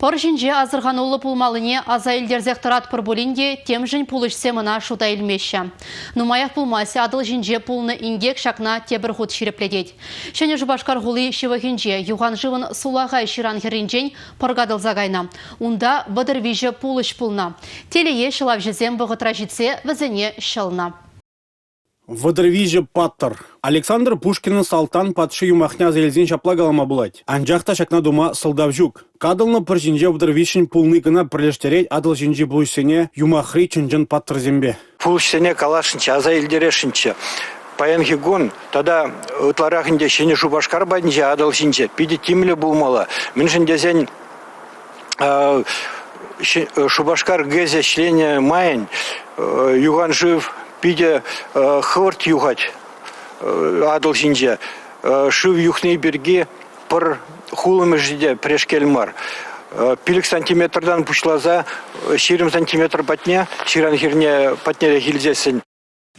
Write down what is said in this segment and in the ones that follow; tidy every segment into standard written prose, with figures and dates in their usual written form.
Пӑр ҫинче асӑрхануллӑ пулмаллине аса илтерсех тӑратпӑр пулин те темшӗн пулӑҫсем ӑна шута илмеҫҫӗ. Нумаях пулмасть Атӑл ҫинче пулнӑ инкек ҫакна тепӗр хут ҫирӗплетет. Ҫӗнӗ Шупашкар хули ҫывӑхӗнче юхан шывӑн сулахай ҫыран хӗрринчен пӑр катӑлса кайнӑ. Унта 33 пулӑҫ пулнӑ. Телее ҫӑлавҫӑсем вӑхӑтра ҫитсе вӗсене ҫӑлнӑ. 33 паттӑр. Александр Пушкинӑн Салтан патши юмахне аса илсен ҫапла калама пулать. Анчах та ҫакна тума сӑлтав ҫук. Катӑлнӑ пӑр ҫинче 33-ӗн пулни кӑна пӗрлештерет Атӑл ҫинчи пулӑҫсене юмахри чӑн-чӑн паттӑрсемпе. Пулӑҫсене каласшӑнччӗ, аса илтересшӗнччӗ. Паянхи кун тата ытларах ӗнтӗ Ҫӗнӗ Шупашкар патӗнче Атӑл ҫинче питӗ тимлӗ пулмалла. Мӗншӗн тесен Шупашкар ГЭСӗ ӗҫленӗ майӗн юхан шыв питӗ хӑвӑрт юхать Атӑл ҫинче. Шыв юхни пирки пӑр хулӑмӗшӗ те пӗрешкел мар. 5 сантиметртан пуҫласа 20 сантиметр патне ҫыран хӗрне патнерех илсессӗн.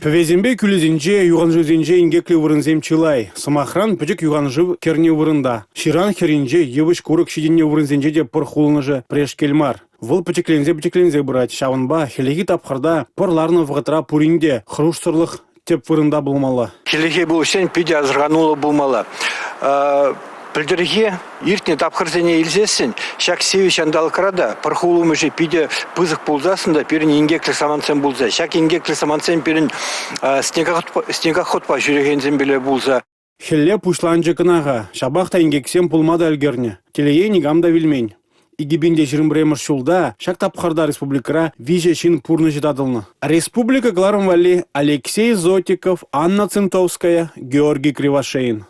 Пӗвесемпе кӳлӗсенче, юханшывсенче инкеклӗ вырӑнсем чылай. Сӑмахран, пӗчӗк юханшыв кӗрнӗ вырӑнта. Ҫыран хӗрринче йывӑҫ-курӑк ҫитӗннӗ вырӑнсенче те пӑр хулӑнӑшӗ пӗрешкел мар. Вӑл пӗчӗкленсе-пӗчӗкленсе пырать. Ҫавӑнпа хӗллехи тапхӑрта пӑр ларнӑ вӑхӑтра пурин те хӑрушсӑрлӑх тӗп вырӑнта пулмалла. Хӗллехи пулӑҫсен питӗ асӑрхануллӑ пулмалла. Пӗлтӗрхи иртнӗ тапхӑрсене илсессӗн ҫак сивӗ ҫанталӑкра та пӑр хулӑмӗшӗ питӗ пысӑк пулсассӑн та пирӗн инкеклӗ самантсем пулса, ҫак инкеклӗ самантсем пирӗн снегоходпа ҫӳрекенсемпеле пулса. Хӗлле пуҫланчӗ кӑна-ха, ҫапах та инкексем пулма та ӗлкӗрнӗ. Телее, никам та вилмен. 2021 ҫулта ҫак тапхӑрта республикӑра 3 ҫын пурнӑҫӗ татӑлнӑ. Республика кӑларӑм валли Алексей Зотиков, Анна Центовская, Георгий Кривошеин.